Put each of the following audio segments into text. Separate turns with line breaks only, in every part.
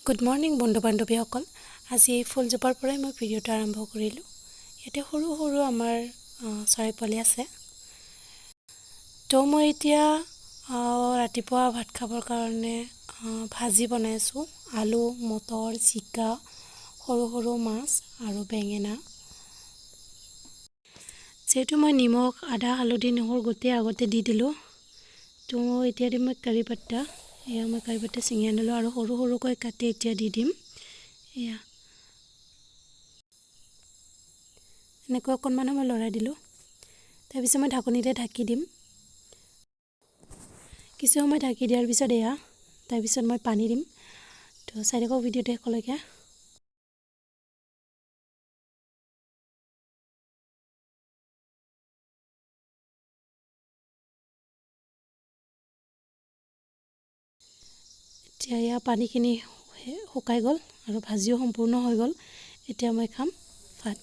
Good morning বন্ধু বান্ধৱীসকল, আজি এই ফুলজোপাৰ পৰাই মই ভিডিঅ'টো আৰম্ভ কৰিলোঁ। ইয়াতে সৰু সৰু আমাৰ চৰাই পোৱালি আছে। তো মই এতিয়া ৰাতিপুৱা ভাত খাবৰ কাৰণে ভাজি বনাই আছোঁ। আলু, মটৰ, জিকা, সৰু সৰু মাছ আৰু বেঙেনা। যিহেতু মই নিমখ, আদা, হালধি, নহৰু গোটেই আগতে দি দিলোঁ, তো এতিয়া দিম মই কাৰি পাত্তা। এয়া মই কাৰি পাত্তা ছিঙি আনিলোঁ আৰু সৰু সৰুকৈ কাটি এতিয়া দি দিম। এয়া এনেকৈ অকণমান সময় লৰাই দিলোঁ। তাৰপিছত মই ঢাকনিতে ঢাকি দিম। কিছু সময় ঢাকি দিয়াৰ পিছত এয়া তাৰপিছত মই পানী দিম। তো চাই থাকক ভিডিঅ'টো শেষলৈকে। এতিয়া এয়া পানীখিনি শুকাই গ'ল আৰু ভাজিও সম্পূৰ্ণ হৈ গ'ল। এতিয়া মই খাম ভাত।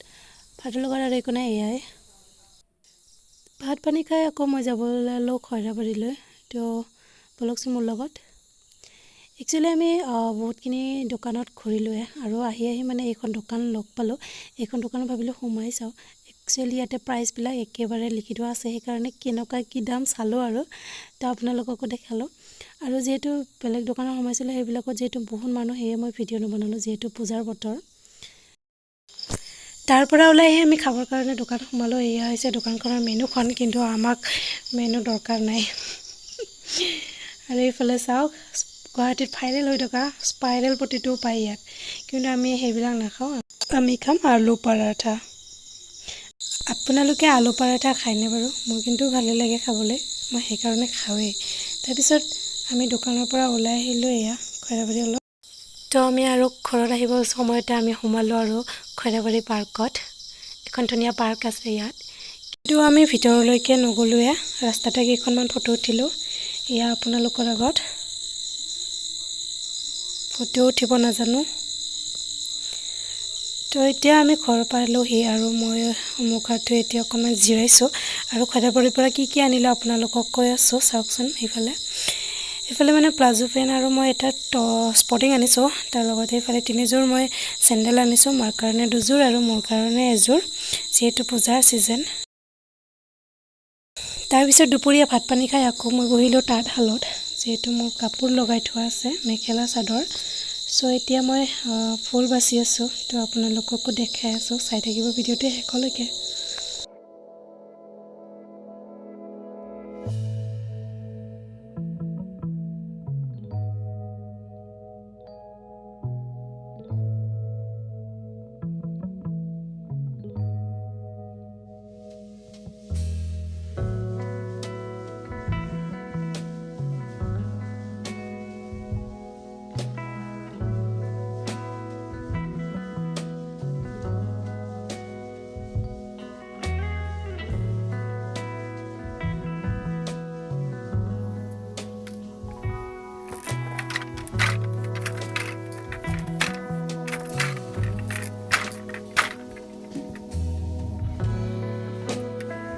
ভাতৰ লগত আৰু একো নাই, এয়াই। ভাত পানী খাই আকৌ মই যাব ওলালোঁ খৈৰাবাৰীলৈ। তো ব'লকচোন মোৰ লগত। একচুৱেলি আমি বহুতখিনি দোকানত ঘূৰিলোৱে আৰু আহি আহি মানে এইখন দোকান লগ পালোঁ। এইখন দোকানত ভাবিলোঁ সোমাই চাওঁ। একচুৱেলি ইয়াতে প্ৰাইচবিলাক একেবাৰে লিখি থোৱা আছে, সেইকাৰণে কেনেকুৱা কি দাম চালোঁ আৰু তো আপোনালোককো দেখালোঁ। আৰু যিহেতু বেলেগ দোকানত সোমাইছিলোঁ, সেইবিলাকত যিহেতু বহুত মানুহ, সেয়ে মই ভিডিঅ' নবনালোঁ, যিহেতু পূজাৰ বতৰ। তাৰ পৰা ওলাই আহি আমি খাবৰ কাৰণে দোকান সোমালোঁ। এয়া হৈছে দোকানখনৰ মেনুখন, কিন্তু আমাক মেনু দৰকাৰ নাই। আৰু এইফালে চাওক, গুৱাহাটীত ভাইৰেল হৈ থকা স্পাইৰেল পটিটোও পায় ইয়াত, কিন্তু আমি সেইবিলাক নাখাওঁ। আমি খাম আলু পৰাঠা। আপোনালোকে আলু পৰাঠা খায়নে বাৰু? মোৰ কিন্তু ভালেই লাগে খাবলৈ, মই সেইকাৰণে খাওঁৱেই। তাৰপিছত আমি দোকানৰ পৰা ওলাই আহিলোঁ এয়া খৈৰাবাৰী অলপ। তো আমি আৰু ঘৰত আহিব সময়তে আমি সোমালোঁ আৰু খৈৰাবাৰী পাৰ্কত। এখন ধুনীয়া পাৰ্ক আছে ইয়াত, কিন্তু আমি ভিতৰলৈকে নগ'লোৱে, ৰাস্তাতে কেইখনমান ফটো উঠিলোঁ। এয়া আপোনালোকৰ আগত ফটো উঠিব নাজানো। তো এতিয়া আমি ঘৰ পালোহি আৰু মই মুখ হাত ধুই এতিয়া অকণমান জিৰাইছোঁ। আৰু খৈৰাবাৰীৰ পৰা কি কি আনিলোঁ আপোনালোকক কৈ আছোঁ, চাওকচোন। এইফালে মানে প্লাজো পেণ্ট আৰু মই এটা স্পৰ্টিং আনিছোঁ। তাৰ লগতে এইফালে তিনিযোৰ মই চেণ্ডেল আনিছোঁ, মাৰ কাৰণে দুযোৰ আৰু মোৰ কাৰণে এযোৰ, যিহেতু পূজাৰ ছিজন। তাৰপিছত দুপৰীয়া ভাত পানী খাই আকৌ মই বহিলোঁ তাঁতশালত, যিহেতু মোৰ কাপোৰ লগাই থোৱা আছে, মেখেলা চাদৰ। চ' এতিয়া মই ফুল বাচি আছোঁ, তো আপোনালোককো দেখাই আছোঁ। চাই থাকিব ভিডিঅ'টো শেষলৈকে।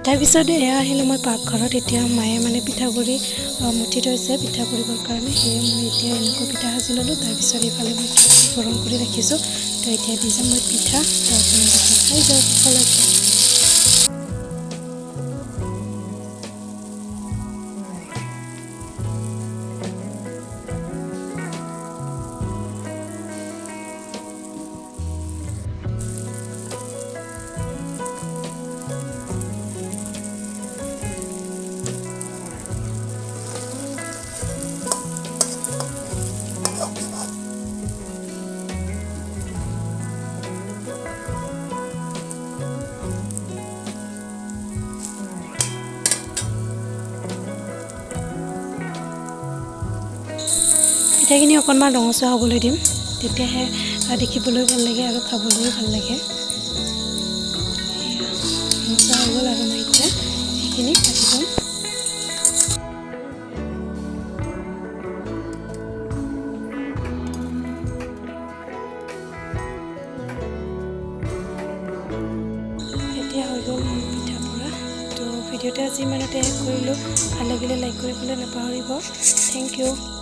তাৰপিছত এয়া আহিলোঁ মই পাকঘৰত। এতিয়া মায়ে মানে পিঠাগুড়ি মুঠি থৈছে পিঠা কৰিবৰ কাৰণে, সেয়ে মই এতিয়া এনেকৈ পিঠা সাজি ল'লোঁ। তাৰপিছত এইফালে মই গৰম কৰি ৰাখিছোঁ। তো এতিয়া দি যাম মই পিঠা, তো আপোনালোকে খাই যাওক শেষলৈকে। পিঠাখিনি অকণমান ৰঙচুৱা হ'বলৈ দিম, তেতিয়াহে দেখিবলৈও ভাল লাগে আৰু খাবলৈও ভাল লাগে। ৰঙচুৱা হৈ গ'ল আৰু মই এতিয়া সেইখিনি কাটি ল'ম। এতিয়া হৈ গ'ল মোৰ পিঠা পোৰা। তো ভিডিঅ'টো আজি ইমানতে শেষ কৰিলোঁ। ভাল লাগিলে লাইক কৰিবলৈ নাপাহৰিব। Thank you.